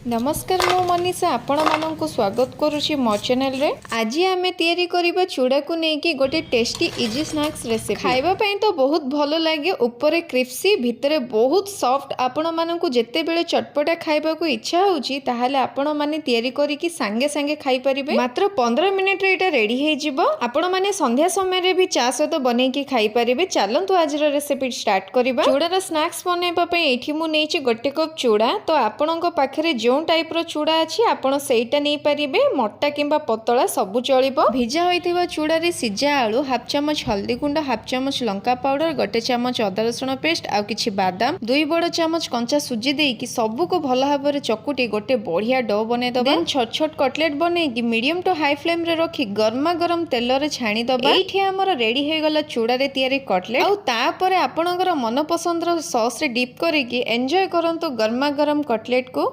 ନମସ୍କାର, ମୁଁ ମନୀଷା, ଆପଣମାନଙ୍କୁ ସ୍ୱାଗତ କରୁଛି ମୋ ଚ୍ୟାନେଲରେ। ଆଜି ଆମେ ତିଆରି କରିବା ଚୁଡ଼ାକୁ ନେଇକି ଗୋଟେ ଟେଷ୍ଟି ଇଜି ସ୍ନାକ୍ସ ରେସିପି। ଖାଇବା ପାଇଁ ତ ବହୁତ ଭଲ ଲାଗେ। ଉପରେ କ୍ରିସ୍ପି, ଭିତରେ ବହୁତ ସଫ୍ଟ। ଆପଣମାନଙ୍କୁ ଯେତେବେଳେ ଚଟପଟା ଖାଇବାକୁ ଇଚ୍ଛା ହେଉଛି, ତାହେଲେ ଆପଣମାନେ ତିଆରି କରିକି ସାଙ୍ଗେ ସାଙ୍ଗେ ଖାଇପାରିବେ। ମାତ୍ର 15 ମିନିଟରେ ଏଇଟା ରେଡି ହେଇଯିବ। ଆପଣମାନେ ସନ୍ଧ୍ୟା ସମୟରେ ବି ଚା ସହିତ ବନେଇକି ଖାଇପାରିବେ। ଚାଲନ୍ତୁ, ଆଜିର ରେସିପି ଷ୍ଟାର୍ଟ କରିବା। ଚୁଡ଼ାର ସ୍ନାକ୍ସ ବନେଇବା ପାଇଁ ଏଇଠି ମୁଁ ନେଇଛି 1 କପ୍ ଚୁଡ଼ା। ତ ଆପଣଙ୍କ ପାଖରେ ଯେଉଁ ଟାଇପ୍ର ଚୁଡ଼ା ଅଛି, ଆପଣ ସେଇଟା ନେଇପାରିବେ। ମୋଟା କିମ୍ବା ପତଳା ସବୁ ଚଳିବ। ଭିଜା ହୋଇଥିବା ଚୁଡ଼ାରେ ସିଝା ଆଳୁ, ହାଫ୍ ଚାମଚ ହଳଦୀ ଗୁଣ୍ଡ, ହାଫ୍ ଚାମଚ ଲଙ୍କା ପାଉଡର, 1 ଚାମଚ ଅଦା ରସୁଣ ପେଷ୍ଟ ଆଉ କିଛି ବାଦାମ, 2 ବଡ଼ ଚାମଚ କଞ୍ଚା ସୁଜି ଦେଇକି ସବୁକୁ ଭଲ ଭାବରେ ଚକୁଟି ଗୋଟେ ବଢିଆ do ବନେଇଦବା। ଦେନ୍ ଛୋଟ ଛୋଟ କଟଲେଟ୍ ବନେଇକି ମିଡିୟମ ଟୁ ହାଇ ଫ୍ଲେମ୍ରେ ରଖି ଗରମା ଗରମ ତେଲରେ ଛାଣିଦବା। ଏଇଠି ଆମର ରେଡି ହେଇଗଲା ଚୁଡ଼ାରେ ତିଆରି କଟଲେଟ୍। ଆଉ ତାପରେ ଆପଣଙ୍କର ମନପସନ୍ଦର ସସ୍ରେ ଡିପ୍ କରିକି ଏନ୍ଜୟ କରନ୍ତୁ ଗରମା ଗରମ କଟଲେଟ୍କୁ।